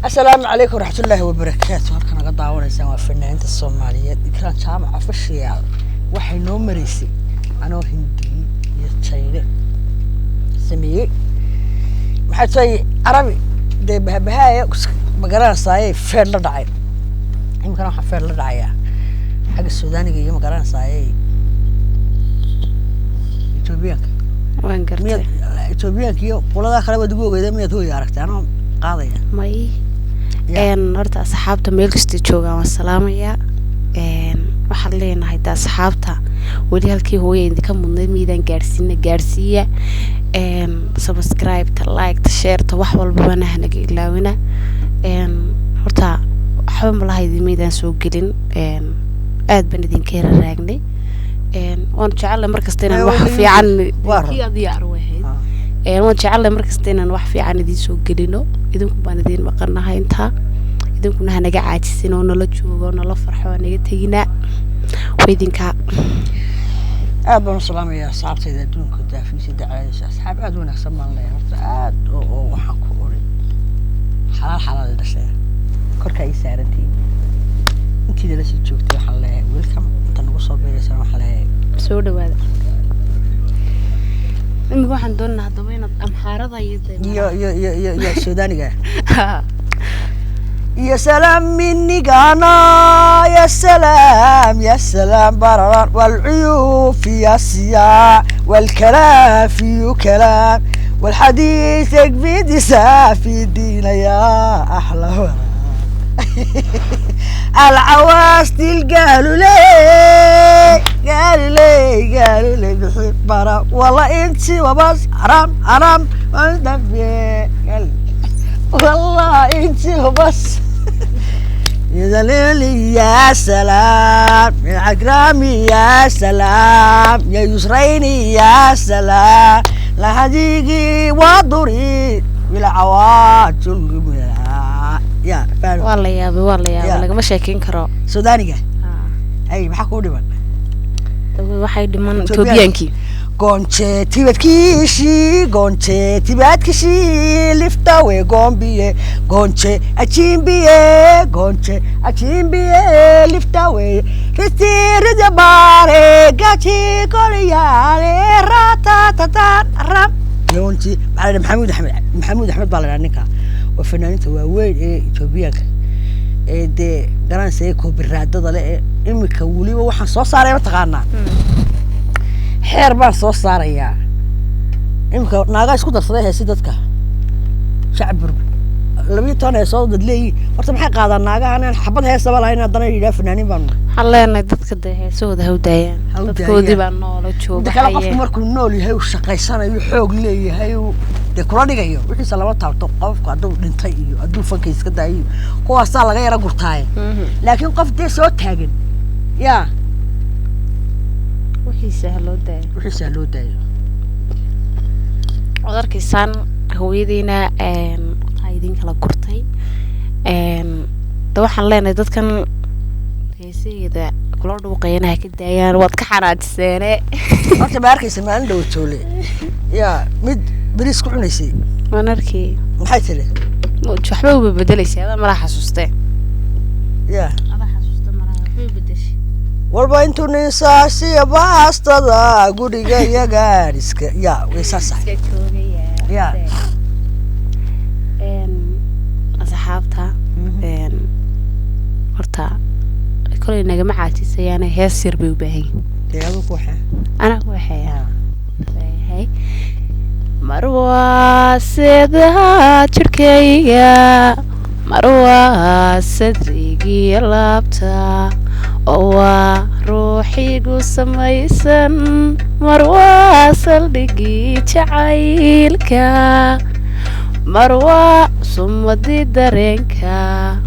Asalaamu calaykum waraxmatullaahi wabarakaatu. Halka naga daawanaysaan waa fanaaniinta Soomaaliyeed, Ikraan Jaamac Official. Waxay noo maraysay anoo Hindiyi iyo Jayne sameeyey, maxay tahay, Carabi dee bahabahaaya, magaranaysaayey, feer la dhacay. Iminkana waxaa feer la dhacayaa xagga Suudaaniga iyo, magaranaysaayey, Etoobiyaanka. Waan gartay. Miyaad Etoobiyaanka iyo qoladaa kale waad ugu ogeyda? Miyaad hooya aragtay anoo qaadaya? May. Ya. Horta asxaabta meel kasta joogaan waan salaamayaa. Waxaan leenahay de asxaabta, weli halkii hooya idinka mudnayd miydaan gaadhsiina, gaadhsiiya. Subscribe-ta, like-ta, share-ta, wax walbabana hanaga ilaawina. Horta waxba malaha idimaydaan soo gelin. Aad baan idinka yara raagnay. Waan jecellay markasta inaan wax fiican Waa run. kii adiyaar way ahayd. Ah. Waan jecellay markasta inaan wax fiican idiin soo gelino. Idinku baan idiin maqanahay intaa, idinkuna hanaga caajisin oo nala joogo oo nala farxo, hanaga tegina, waa idinka. Aad baan u salaamayaa asxaabtayda adduunka daafiisa dacaysa. Asxaab aad u wanaagsan baan leeyahay horta, aad oo waxaan ku ori xalaal xalaal dhashay korka ay saarantihiin. Intiida la sii joogtay waxaan leeyahay welcome, inta nagu soo biiraysana waxaan leeyahay soo dhawaada. Imika waxaan doonaa haddaba inaad Amxaarada iyo iyo Suudaaniga. يا سلام مني قانا، يا سلام يا سلام برران، والعيوب فيها سياع، والكلام فيه كلام، والحديث يكفي سافي دينا يا أحلى ورا العواستي. قالوا لي قالوا لي قالوا لي بحب برا، والله انت وبس، حرام حرام، قال والله انت وبس، يا دليلي يا سلام، يا عقرامي يا سلام، يا يسريني يا سلام، لحديقي وضري بالعوات يا فاهم. Waa la yaabay, waa la yaabay. Ya. Lagama sheekeyn karo. Suudaaniga ay maxaa kuu dhiman? Waxay dhiman Etoobiyaankii. Etoobiyaankii. Gonche tibadkiishi, gonche tibadkishi, liftawe gombiye, gonche achimbiye, gonche achimbiye, liftawe ristirida bare gachi koliyale ratatata ram yonti. Maxaa la Maxamuud Axmed, Maxamuud Axmed baa la dhahaa ninka. Waa fanaaniinta waaweyn ee Etoobiyaanka ee dee garanaysa ee koobiraadada leh. Ee imika weliba waxaan soo saaray, mataqaanaa, xeer baan soo saarayaa. Imika naagaa isku darsaday heesi dadka shacbur 12 heesood dad leeyihin. Horta maxay qaadaan naagahan aan xabad heesaba lahayn, haddana yidhaha fanaaniin baanu? Waxaan leenahay dadka dee heesahooda ha u daayaan. Ha u dadkoodii daayaan. Baa noola jooga. Midda kale, qofku haye. Markuu nool yahay, uu shaqaysanayo, xoog leeyahay, uu dee kula dhigayo wixiisa lama taabto. Qofku hadduu dhintay iyo hadduu fanka iska daayo iyo kuwaasaa laga yara gurtaaye. Laakiin qof dee soo taagan yaa wixiisa ha loo daayo. Wixiisa ha loo daayo. Waad arkaysaan hooyadiina waxaa idin kala gurtay. De waxaan leenahay dadkan heesaheeda kula dhuuqayana ha ka daayaan, waad ka xanaajiseene. Horta ma arkaysa maalin dhow toole yaa mid beriis ku cunaysay? Waan arkay. Maxay tiri? Waxba uba bedelaysa, adaa malaa xasuustee. Ya. Adaa xasuusta malaha, waxba u bedeshay. Walba intuu nin saasiya baastada guriga iyagaan iska ya way saas ahay. Iska joogaya. Ya. Asxaabta, horta kolay nagama caajisayaane, hees yar bay u baahan yihiin. Dee adigu ku waxaa Anaa ku waxeeya. Leeyahay marwaa sida jirkayga, marwaa sadrigiyo laabta, oo waa ruuxigu samaysan, marwaa saldhigii jacaylka, marwaa sumadii dareenka,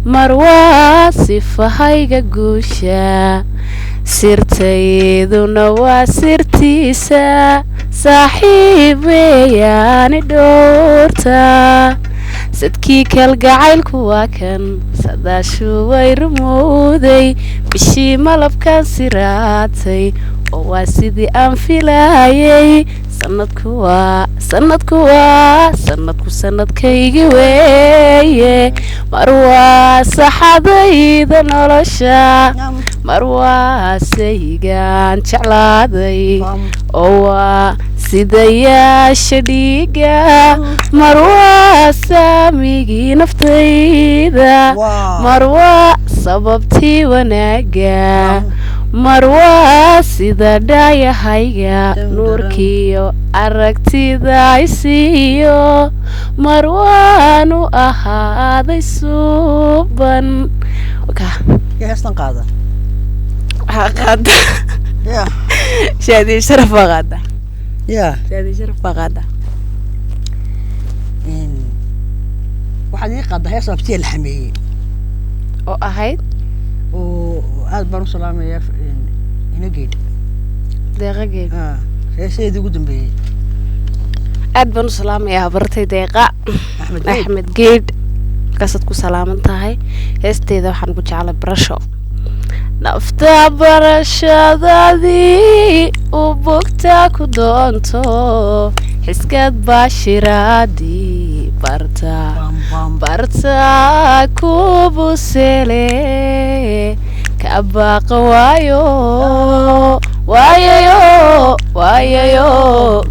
marwaa sifahayga guusha, sirtayduna waa sirtiisa, saaxiib weeyaani dhowrta, sadkii kalgacaylku waa kan sadaashu way rumowday, bishii malabkan siraatay oo waa sidii aan filaayay, sanadku waa sanadku waa sanadku sanadkaygi weeye. Mar waa saxadayda nolosha, mar waa saygaan jeclaaday, oo waa sidayaasha dhiiga, mar waa saamigii naftayda, mar waa sababtii wanaaga, mar waa sida dhaayahayga nuurkiyo aragtida isiiyo, mar waanu ahaaday suuban. Yaa heestan qaada? Waxaa qaada ya Shaadiye Sharaf baa qaada. Ya Shaadiye Sharaf baa qaada. Waxaad ii qaaddaa hees abtiya la xameeyey oo ahayd oo aad baan u salaamayaa inageed Deeqageed. Heesaheedii ugu dambeeyey. Aad baan u salaamayaa habartay Deeqa Axmed Geed. Axmed Geedh, markaasaad ku salaaman tahay. Heesteeda waxaan ku jeclay barasho nafta, barashadaadii u bogtaa ku doonto, xiskaad baashiraadii barta Bam, bam. Barta kubusele ka baaqa waayo waayayo waayayo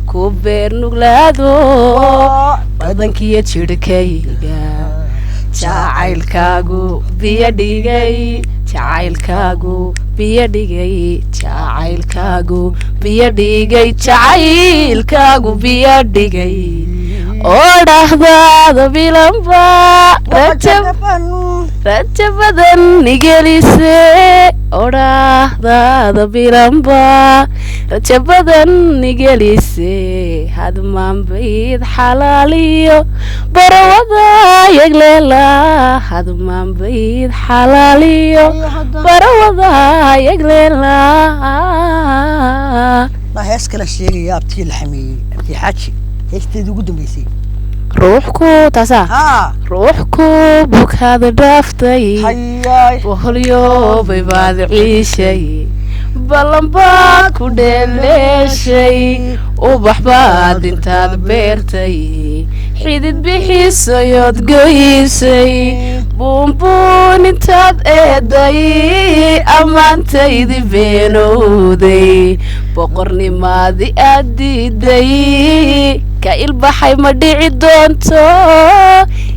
ku beer nuglaado badankiyo jidhkayga, jacaylkaagu biyo dhigay, jacaylkaagu biyo dhigay, jacaylkaagu biyo dhigay, jacaylkaagu biyo dhigay, oo dhahdaada bilanba rajab rajo badan igelise, odhaahdaada bilanba rajo badan igelise, hadmaanbayd xalaaliyo barawada yagleela, hadmaanbayd xalaaliyo barawada yagleela. Baa hees kala sheegaya abtii la xameeyey, abtii xaaji, heesteedii ugu dambeysay. Ruux ku taasaa haa ruux ku bukaada dhaaftay hayaay boholyoobay baad ciishay, ballan baad ku dheeleeshay, ubax baad intaad beertay xidid bixisayood goysay, buunbuun intaad eeday ammaantaydi beenowday, boqornimaadi aad diiday ka ilbaxay, ma dhici doonto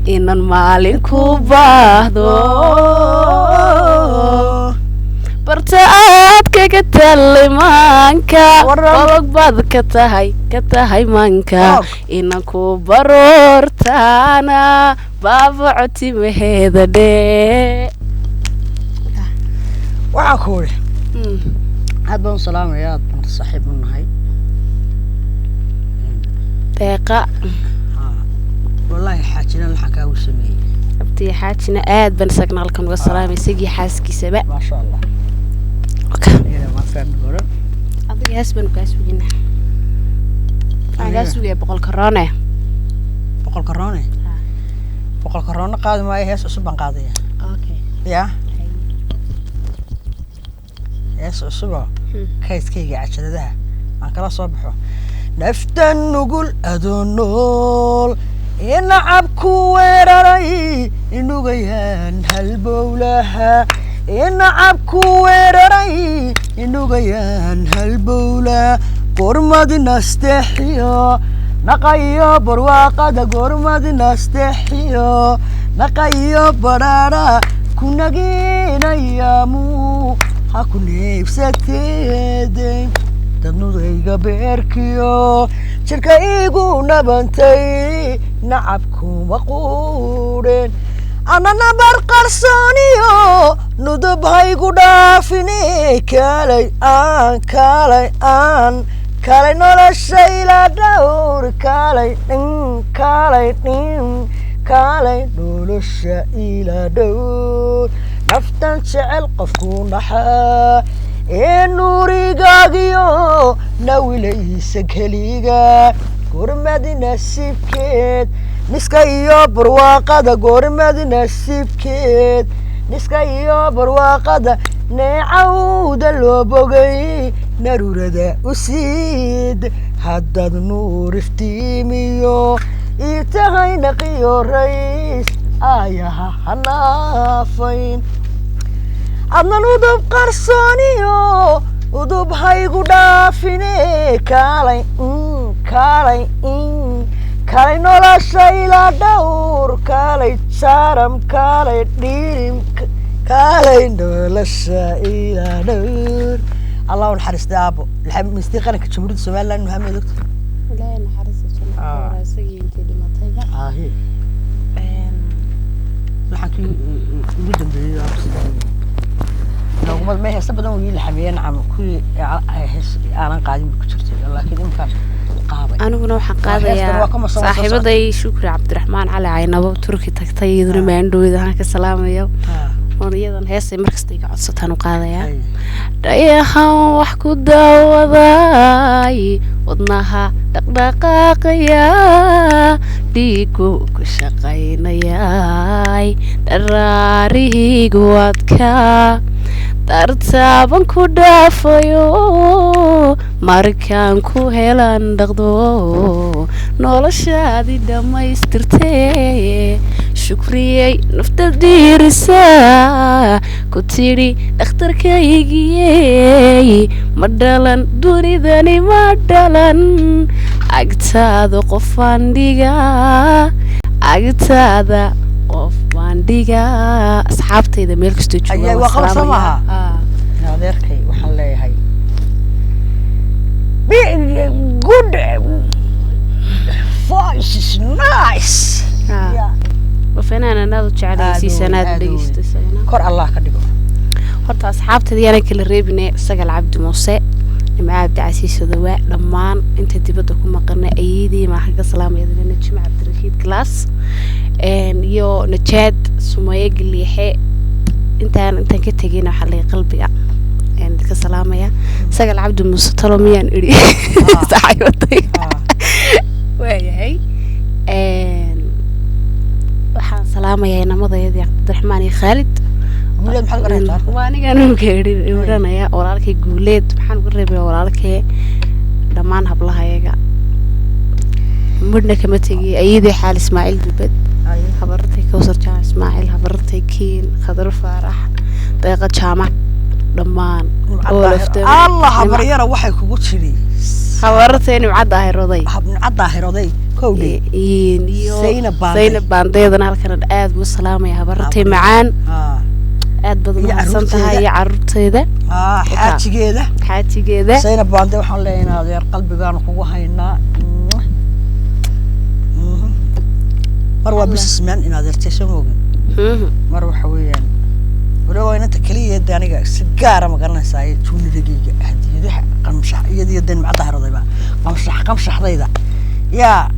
inan maalin ku baahdo barta aad kaga tallay maanka. Waran. Babag baad ka tahay, ka tahay maanka. Babag. Inan ku baroortaana baabaco timaheeda dhee. Waxaan ku uri aad baan u salaamaya, aad baan saaxiib u nahay. Deeqa. Haa, wallaahi xaajina laxankaa uu sameeyey. Abtiya xaajina aad baan isagna halkan uga salaamay, isagii xaaskiisaba. Maasha Allah. Iyada waan fahmi goran. Adiga hees baanu kaa suginaa, waxaan kaa sugaya boqol karoone. Boqol karoone? Boqol karoone qaadi maayo, hees cusub baan qaadaya. Okay. Ya hees cusuboo kaydkayga cajaladaha aan kala soo baxo. Naftan nugul adoo nool inacabku weeraray inugayaan halbowlaha, inacabku weeraray inugayaan halbowla, gormad nastexiyo naqayo barwaaqada, gormad nastexiyo naqayo badhaadha kunaginayaamu ha ku neebsateede, dadnudayga beerkiyo jirka igu nabantay nacabkuma quudheen, ana nabar qarsooniyo nudub haygu dhaafine, kaalay aan kaalay aan kaalay noloshayla dhowr, kaalay dhin kaalay dhin kaalay nolosha ila dhowr, naftan jecel qofku naxaa ee nuurigaagiyo nawilaysa keliga, gormadi nasiibkeed niska iyo barwaaqada, gormadi nasiibkeed niska iyo barwaaqada, neecawda loo bogay narurada u siid, haddaad nuur iftiimiyo ii tahay naqiyo rays. Aayaha hanaafayn adnan udub qarsooniyo udub haygu dhaafine. Kaalay, kaalay, kaalay nolosha ila dhowr. Kaalay jaaram, kaalay dhiirim, kaalay nolosha ila dhowr. Allah u naxariistay aabo ministrii qaranka Jamhuuriyadda Somaliland Maxamed Ogta. Ilaahay naxariista janno Ah. ku isagii intii dhimatayba. Ahe, laxankii ugu dambeeyey waa sidii nooguma ma heese badan uu ii laxameeyey. Nacam, kuwii hees aanan qaadin bay ku jirtay, laakiin imkaan qaaday. Aniguna waxaan Waa heestan, qaadayaa waa kama soo soo. Saaxiibaday Shukri Cabdiraxmaan Cali Caynabo Turki tagtay, iyaduna maandhowda aan ka salaamayo oon iyadan heesay markasta iga codsataan u qaadayaa. Dhayahan wax ku daawaday, wadnaha dhaqdhaqaaqaya, dhiigu ku shaqaynayay, dharaarihiigu adkaa dartaaban ku dhaafayo. Markaan ku helan dhaqdo noloshaadii dhammaystirtee, shukriyey nafta dhiirisa ku tidhi dhakhtarkaygiyey. Ma dhalan dunidani, ma dhalan agtaada qofaan dhigaa, agtaada qof baan dhigaa. Asxaabtayda meel kastoo joogaan Ayay, waan waa qabsan salaamayaa. maaha? Ah. Adeerkay waxaan leeyahay good voice is nice. Ah. Yeah. Waa fanaan aad u jecelahay. Aad siisan weyn, aad u aad weyn. dhegeysto isagana. Kor Allah ka dhigo. Horta asxaabtayda yaana kala reebine: Sagal Cabdi Muuse, Nimco Cabdicasiis Odawaa, dhammaan inta dibadda ku maqana, ayeydii maaxan ka salaamaya, Najime Cabdirashiid Glass iyo Najaad Sumaye Galiixe. Intaan ka tegayna waxaa leeyahay qalbiga ka salaamaya. Sagal Cabdi Muuse talo miyaan idhi saaxiibaday? Waayahay, waxaan salaamayaa inamadayadii Cabdiraxmaan iyo Khaalid. Guuleed maxaad uga reebtaa? Waa anigaan uga idhanaya walaalkay Guuleed. Maxaan uga reebaya walaalkay? Dhammaan hablahayaga midhna kama tegiy: ayadii Xaal Ismaaciil Dubed, habartay Kowsar Jaamac Ismaaciil, habartay Kiin Khadar Faarax, Deeqa Jaamac, dhammaan all of them. Allah habaryara waxay kugu tidhi. Habartay Nimcadda Ahiroday. Nimcadda Ahiroday kowdhe. Iyo Zaynab Baanday. Zaynab Baandayadana halkan aad ugu salaamaya, habartay macaan. Aad baad Iyo umahadsan tahay. carruurteeda. Iyo caruurteeda. Xaajigeeda. Xaajigeeda. Zaynab Baande waxaan leeyahay adeer qalbigaanu kugu haynaa. Mar waa businessman in adeertay soo moogin. Mar waxa weeyaan waliba waa inanta keliya de aniga si gaara ma garanaysaa ee juunirigayga hadiyadaha qamshax iyadiyo de Nimcadda Harodayba qamshax qamshaxdayda yaa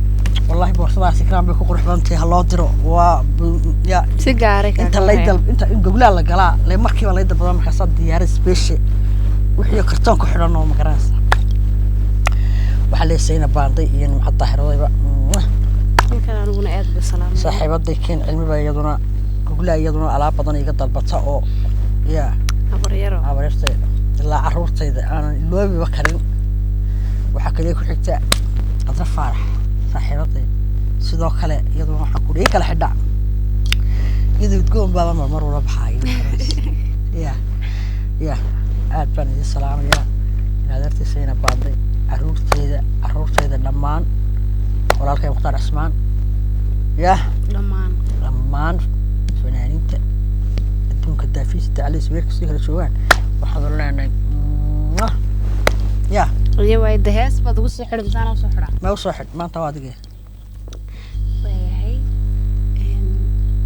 wallahi boorsadaasi kraan bay ku qurux badan tahay, ha loo diro. Waa ya si gaaray. Inta lay dal inta in goglaa la galaa le markiiba lay dalbadaa, markaasaa diyaarad special wixii kartoon ku xidhan oo ma garanaysaa. Waxaa leesayna Baanday iyo Nimcadda Harodayba. Halkan aniguna aad ba salaamaya. Saaxiibaday Keen Cilmiba iyaduna goglaa iyaduna alaab badan iga dalbata oo ya habaryaro. Habaryartayda ilaa caruurtayda aanan iloobiba karin. Waxaa kaliya ku xigta Qadra Faarax saaxiibaday, sidoo kale iyaduna waxaan ku ii kala xidha iyadoo udgoon baaba marmar ula baxaayo. Ya ya, aad baan idin salaamayaa in adeertiisayna Baanday, caruurteyda, caruurtayda dhammaan, walaalkay Mukhtaar Cismaan yah. Dhammaan. Dhammaan fanaaniinta adduunka daafiisa dacaladiisa meel kastoo kala joogaan waxaanu leenahay mwah. Ya. Iyo waay de hees baad ugu soo xidhi misaan usoo xidhaa? Ma usoo xidh maanta waa adige. Waayahay,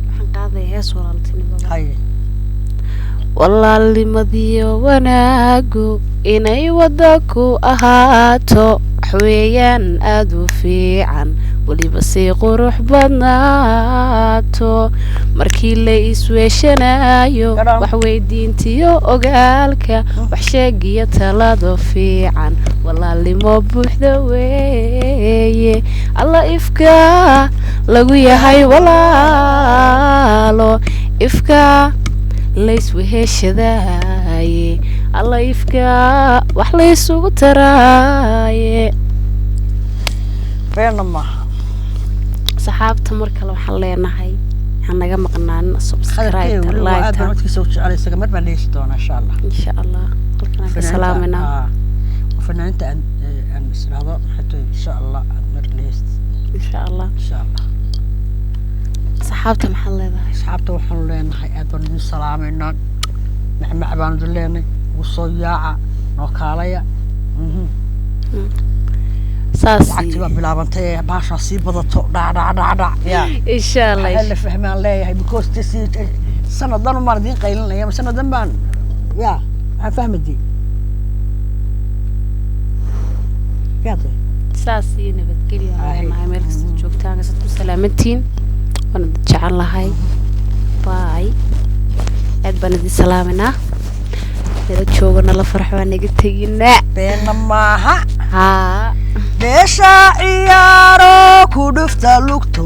waxaan qaadaya hees walaaltinimada. Haye. Walaalnimadiyo wanaagu inay wadda ku ahaato wax weeyaan aada u fiican, weliba si qurux badnaato markii la isweeshanayo. Gadhaan. Wax weydiintiyo ogaalka, wax sheegiyo talado fiican, walaalnimo buuxda weeye. Alla ifka lagu yahay walaalo, ifka laysweheshadaaye, alla ifka wax laysugu taraaye. Beenna maaha. Saxaabta mar kale waxaan leenahay Ha naga maqnaan Khadarkee subscribe, weli waa aad like. Baan codkiisa u jecel isaga, mar baan dhegeysan doonaa insha Allah. Insha Allah halkan aan ka salaaminaa. Fanaaniinta aan aan isdhahdo maxay tahay, insha Allah aad mar dhegeyst. Insha Allah. Insha Allah. Saxaabta maxaad leedahay? Asxaabta waxaanu leenahay aad baan idin salaamaynaa, macmac baanu idin leenahay, ugu soo yaaca noo kaalaya. Saas. Lacagtii baa bilaabantay ee baashaa sii badato, dhac dhac dhac dhac ya. Insha Allah. Waxaa la fahmaan leeyahay because this sanadan umaan idiin qaylinaya, ma sanadan baan ya maxaan fahmadii yaade. Saas iyo nabadgelya aan Ahay. leenahay meel kasta joogtaan kasaad ku salaamantihiin, waan idin jecel lahay. Bye, aad baan idin salaaminaa, nala joogo, nala farx, waa naga teginaa. Beenna maaha. Haa. Beesha ciyaaro ku dhufta lugto,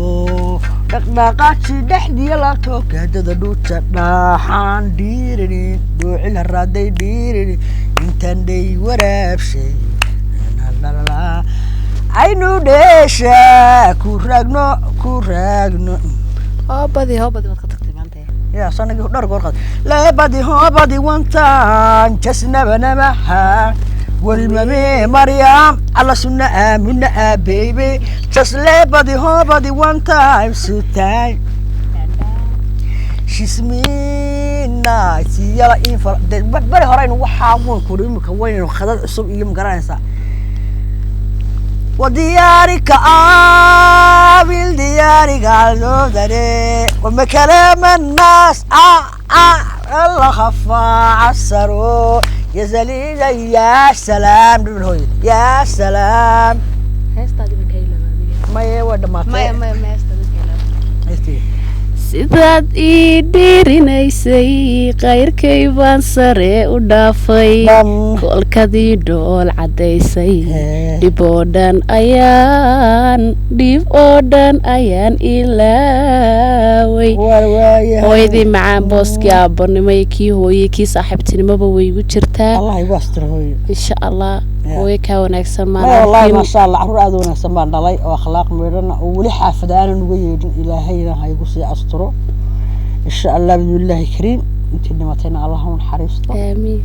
dhaqdhaqaaji dhexdiya laabto, gaadada dhuuja dhaaxaan dhiirini, dhoocil haraaday dhiirini, intaan dhay waraabshay. Lalalala. Aynu dheesha ku raagno, ku raagno. Hoobadii, hoobadii baad ka tagtay maanta. Ya sanagii dhowr goor qaad leebadi hoobadi wantan jasnabanamaha welmame maryam alla sunna aamina ah baby just leebadi hoobadi one time sutay she's me night yala in far de bari hore aynu waxaa wuun kuri imika waynaynu khadad cusub iyo magaranaysaa وديارك قابل ديارك على وما كلام الناس آه آه الله خفى عسرو يا زليلة يا سلام بالهوي يا سلام. Heestaadii baan ka ilaaway. ما يود ما Maya, maya, maya, heestaadii ka ilaaway. Heestii. Sidaad ii dhiirinaysay kayrkay baan sare u dhaafay. Bam. Koolkadii dhool caddaysay. Hee. Dhib oo dhan ayaan, dhib oo dhan ayaan ilaaway. Waa waayahay. Hooyadii macaan, booskii aabbanimo iyo kii hooyey, kii saaxiibtinimoba way igu jirtaa. Allah igu astiro hooyo. Insha Allah. Yeah. Hooyo kaa wanaagsan maan maya wallaahi. arkin. Maasha Allah, carruur aad u wanaagsan baan dhalay oo akhlaaq meedhana oo weli xaafada aanan uga yeedhin, ilaahayna ha igu sii asturo insha Allah bidnillaahi kariim. Intii dhimatayna Allah ha u naxariisto. Aamiin.